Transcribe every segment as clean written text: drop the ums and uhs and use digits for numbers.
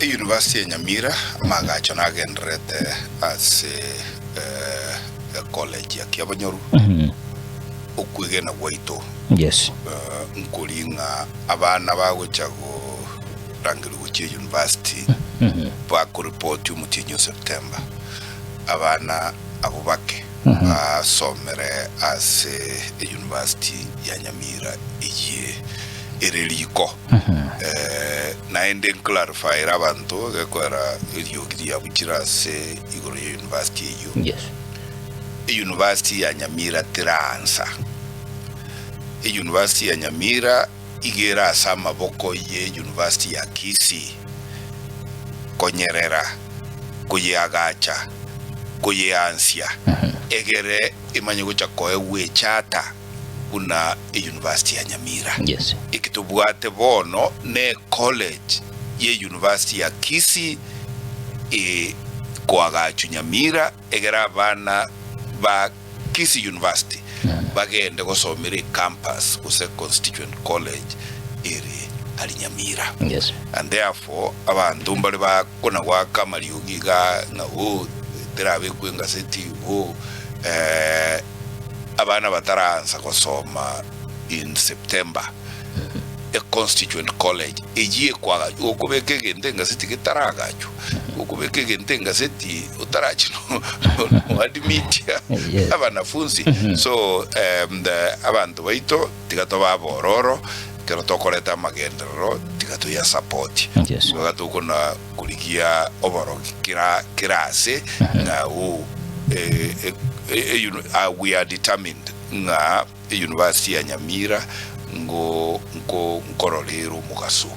Eyunivasiti ya Nyamira amagacho nagendererete ase ecollege ya Kiabonyoru, okwegena gwaito nkori ng'a abana bagocha korangerigwa gochia eyunivasiti bakoripoti omotienyi o September, abana abwo bake basomere ase eyunivasiti ya Nyamira eyie ere riko. Naende nclarifyere abanto gekoera eriogi riabuchire ase igoro ye university eyio. Eyunivasiti ya Nyamira teraansa. Eyunivasiti ya Nyamira iga ere ase amaboko ye University ya Kisii konyerera, koyeagacha, koyeansia egere emanye gocha koegwa echarter buna eyunivasiti ya Nyamira. Eki tobwate bono ne college ye University ya Kisii ekoagachwa Nyamira egere abana ba Kisii University bagende gosomera ecampus gose constituent college ere aria Nyamira. And therefore abanto mbare bakona goaka amariogi iga ng'a oh terabekwe engaseti oh Abana bataraansa gosoma in September, e constituent college eyio ekoagachwa, gokobeka egento engaseti getaragachwa, gokobeka egento engaseti otarachi no admitia abanafunsi. So the abanto baito tiga tobe abororo, ekero tokoreta amagenderero tiga toyasapoti. Tiga tokona korigia oborogi kera kera ase ng'a oh we are determined ng'a eyunivasiti ya Nyamira ngo nko nkorora ere omogaso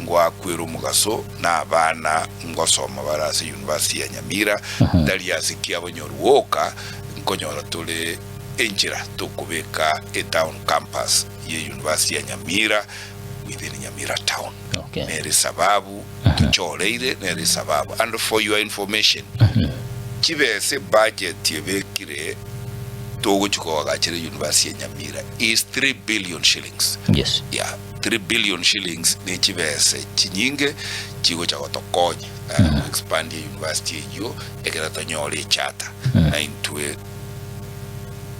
ngoakwere omogaso na abana ngosoma bare ase eyunivasiti ya Nyamira tari ase kiabonyoru woka nkonyora tore enchera tokobeka etown campus ye eyunivasiti ya Nyamira within Nyamira town. Okay. Nere sababu tochoreire nere sababu and for your information chibesa ebudget ebekire togochi koagachera university ya Nyamira is 3 billion shillings. Yeah, 3 billion shillings ne chibesa chinyinge chigocha gotokonya uh, expand university eyio ekero tonyore echarter na intwe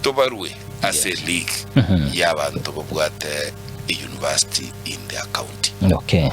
tobarwe ase league y'abanto babwate university in their county. Okay.